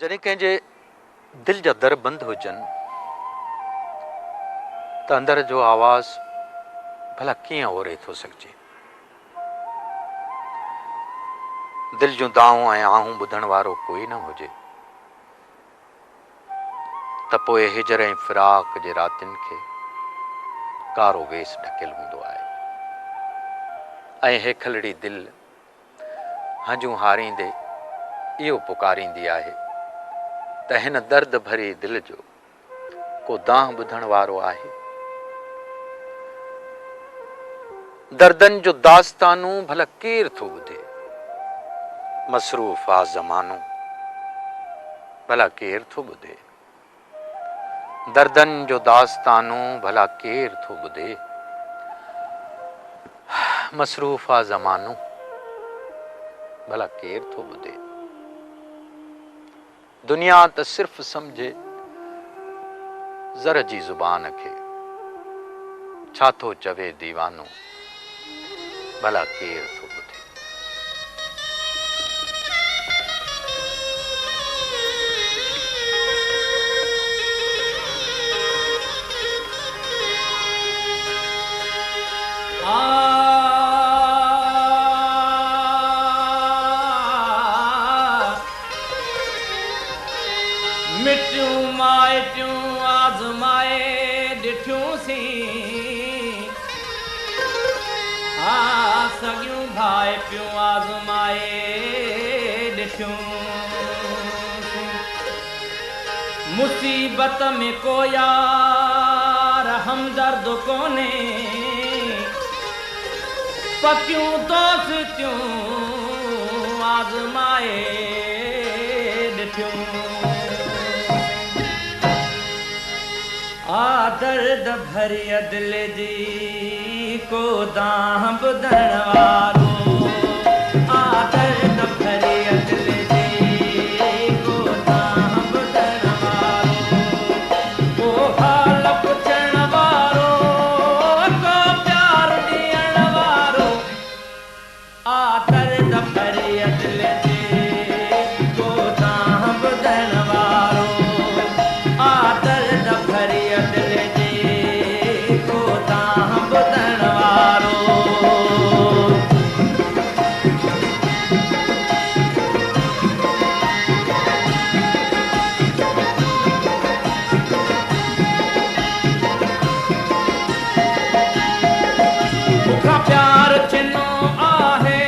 جڏهن ڪنهن جي دل جا در بند هجن ته اندر جو آواز ڀلا ڪيئن اوري ٿو سگهجي. دل جون دانهون ۽ آهون ٻڌڻ وارو ڪوئي نه هجي ته پوء هجر ۽ فراق جي راتين کي ڪارو ويس ڍڪيل هوندو آهي ۽ هيکلڙي دل هنجون هاريندي اهو پڪاريندي آهي ته هن درد ڀري دل جو ڪو دانهن ٻڌڻ وارو آهي؟ دردن جو داستانون ڀلا ڪير ٿو ٻڌي؟ مصروف آ زمانو ڀلا ڪير ٿو ٻڌي؟ دردن جو داستانو ڀلا ڪير ٿو ٻڌي. مصروف آ زمانو ڀلا ڪير ٿو ٻڌي. دنيا ته صرف سمجهي زر جي زبان کي. ڇا ٿو چوي ديوانو ڀلا ڪير ٿو ٻڌي. مٽيون مائٽيون آزمائي ڏٺيون سين. ها سڳيون ڀائپيون آزمائي ڏٺيون سين. مصيبت ۾ ڪو يار همدرد ڪونهي. پڪيون دوستيون آزمائي ڏٺيون سين. آ درد ڀريء دل جي ڪو دانهن ٻڌڻ وارو آ درد ڀريء دل جي ڪو دانهن ٻڌڻ وارو ڪو حال پڇڻ وارو ڪو پيار ڏيڻ وارو آ درد ڀريء دل جي ڪو دانهن ٻڌڻ وارو آ درد ڀريء دل جي ڪو دانهن ٻڌڻ وارو. مون کان پيار ڇنو آهي،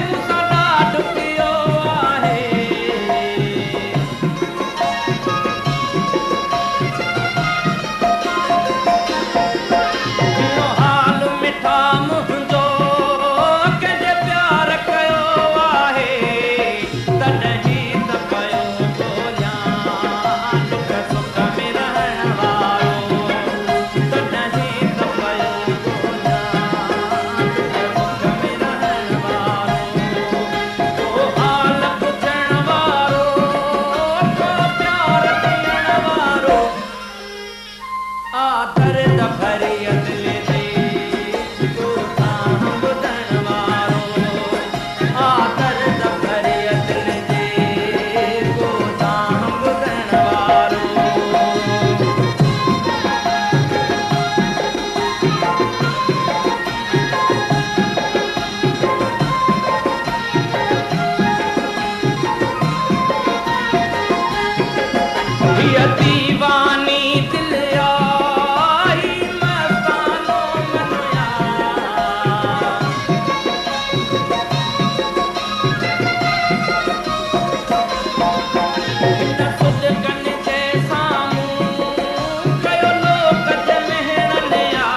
مون سان ڏاڍ ڪيو آهي. هيڻو حال مٺا منهنجو، ڪنهن جي پيار ڪيو آهي. تڏهن ته پيو ڳوليان ڏک سک ۾ رهڻ وارو. تڏهن ته پيو ڳوليان ڏک سک ۾ رهڻ وارو. ڪو حال پڇڻ وارو، ڪو پيار ڏيڻ وارو. آ درد ڀريء دل جي ڪو دانهن ٻڌڻ وارو. آ درد ڀريء دل جي ڪو دانهن ٻڌڻ وارو. هيء ديواني دل آ، هي مستانو من آ. هن سڏڪن جي سامهون ڪيو لوڪ جي مهڻن آ.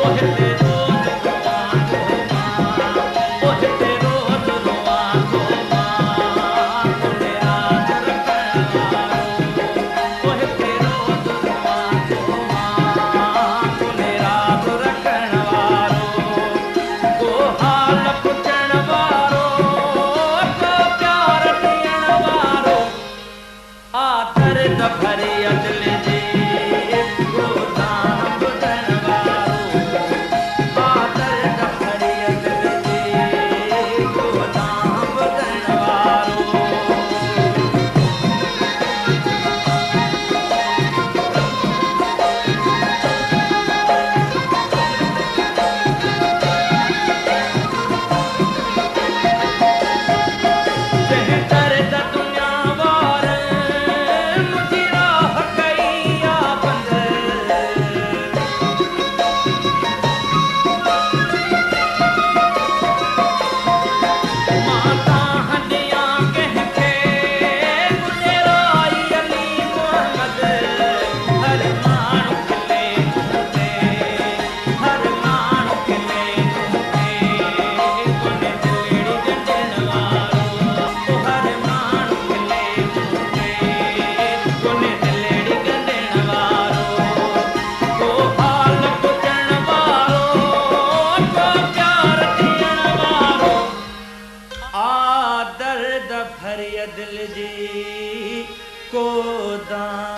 او هتي روز روئان ٿو مان، او هتي روز روئان ٿو مان، ڪونهي راز رکڻ وارو. ڪو دانهيندو.